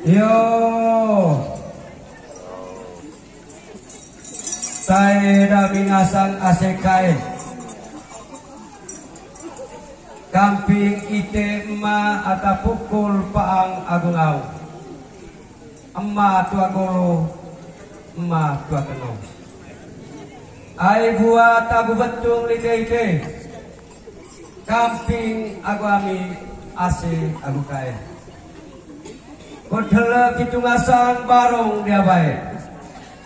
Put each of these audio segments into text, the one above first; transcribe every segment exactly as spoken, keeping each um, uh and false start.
Yo. Tae dami ngasang ase kae. Kamping ite ema ata pukul paang agu ngau. Ema tua golo, ema tua keno. Ai buat agu betung lite ite. Kamping agu ami ase agu kae. Kut hele kitu ngasang barong dia bae.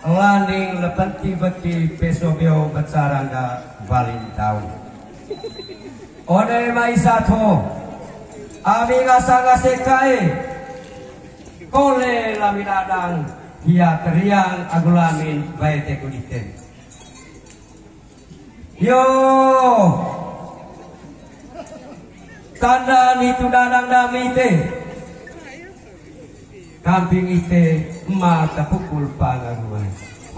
Landing lepenti beti peso bio becarangga balintau. One mai sato. Ami ngasang ase kae. Kole lamin adang, hia teriang agu lamin bae te kudite. Yo. Tanda nitu danang dami ite. Kamping ite Mata pukul pangaruan.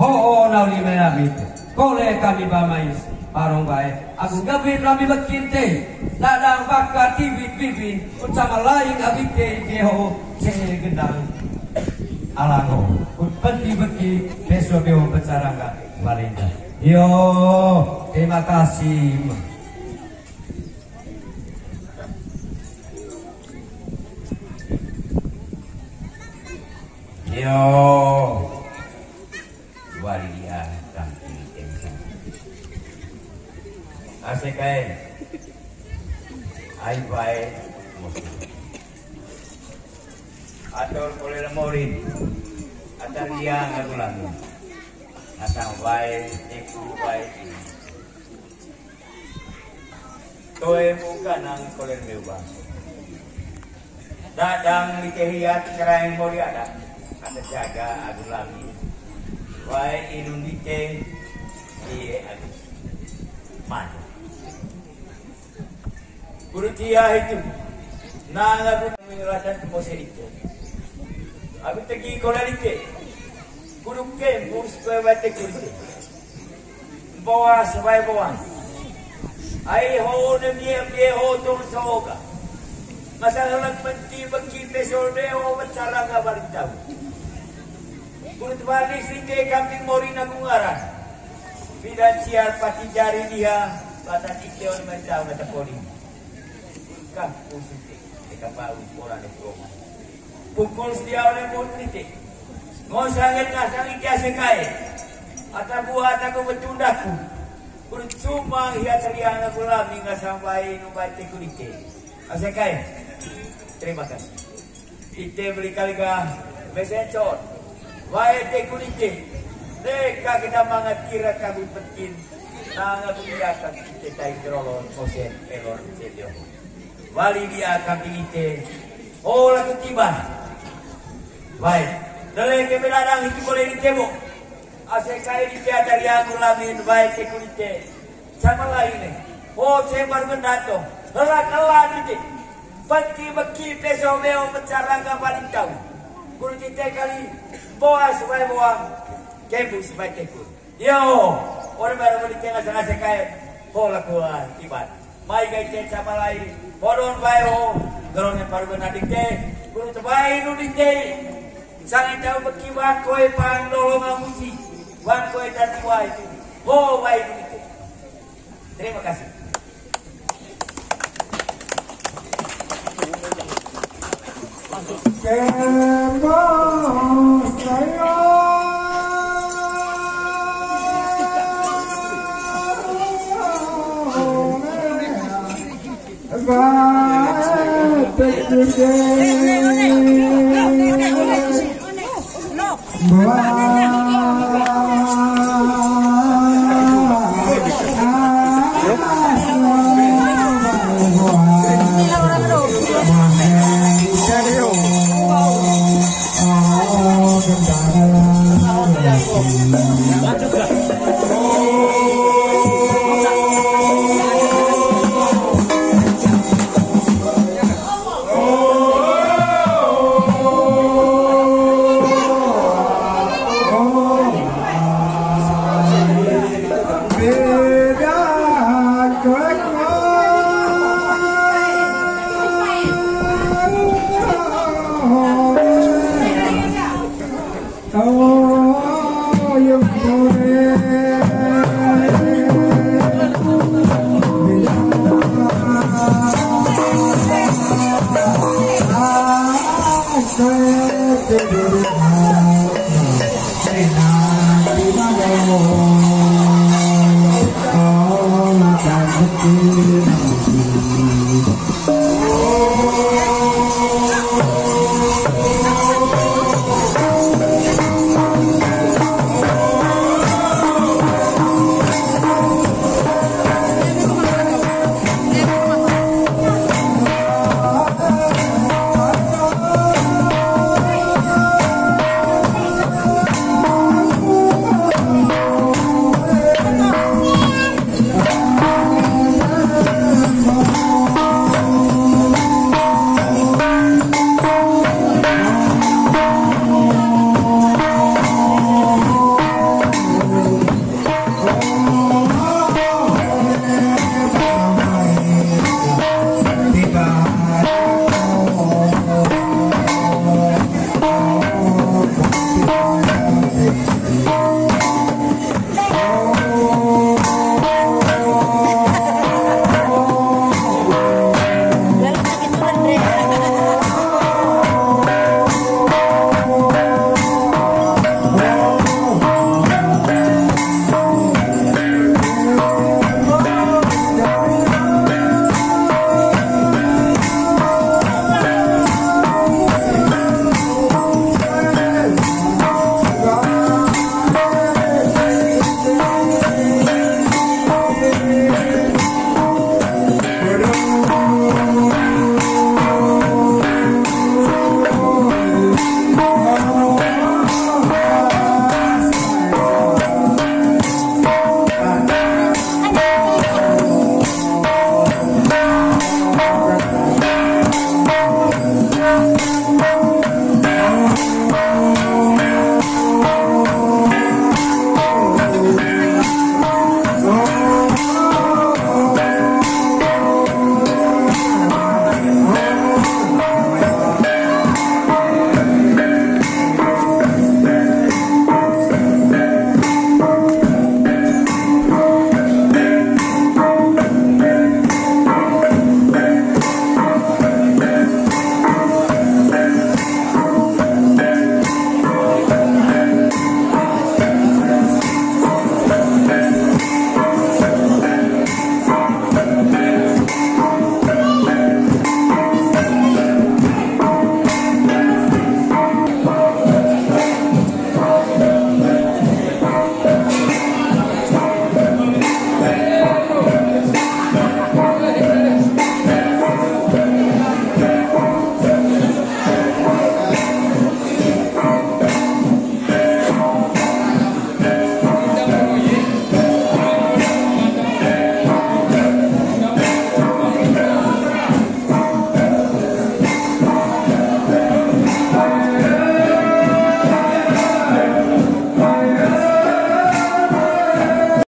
Ho'o nauli melamit. Kole kami bamais. Parong bae. Aku gabin lami bekin te. Dadang baka tibit bibin. Ucama lain abite geho. Cene gendang. Alango. Penti beki. Beso beo becarangga. Balinda. Yo. Terima kasih. Yo. Wali dia kami tensa. Ase kae. Ai bae. Ator kole lemorin. Atar dia ngagulangi. Atang bae, teku bae. Toe buka nang kolen meuba. Dadang dite hiat keraeng mori adat. Ata jaga agu lami. Wae inun dite. Iye agu. Man. Guru tia itu. Nang agu mengelatan kemose dite. Agu tegi kolen dite. Guru kempus kue bate kurite. Boas, bae boas. Ai ho ne mie mie ho tur soga. Masalah penti beki pesol de ho becara ga balik tahu. Kulit balik sike kambing mori nagungaran. Bidan ciar pati jari dia, batan ikeon mentau kata poli. Kah, pusing te, teka bau, orang de promo. Pukul sedia oleh murni te. Ngosangin ngasang ike ase kae. Ata buah ataku betundaku. Percuma ia teriang aku lami ngasang bae nu bae teku dite. Ase kae. Terima kasih. Ite beli kali ka mesecot. Wae teku dite. Neka kita mangat kira kami petin. Nanga beli akan ite tai kerolon kosen elor sedio. Wali dia kambing ite. Oh, laku tiba. Baik. Dele ke beladang itu boleh ditebo. Ase kai dite atari aku lamin, baik ke kulite. Sama lain eh. Oh, sembar mendato. Helak-helak dite. Peti beki peso meo pecarangga paling tahu. Kulite kali. Boas, baik boang. Kebus, baik tekun. Yo, ore baru beli tengah sanga sekai, hola kua tibat. Mai gai te sama lai, hodon bae ho, geron yang baru benar dikte, guru tebai nu dikte. Sangi tahu beki wan koe pang lolong amusi, wan koe tadi wai, ho wai nu dikte. Terima kasih.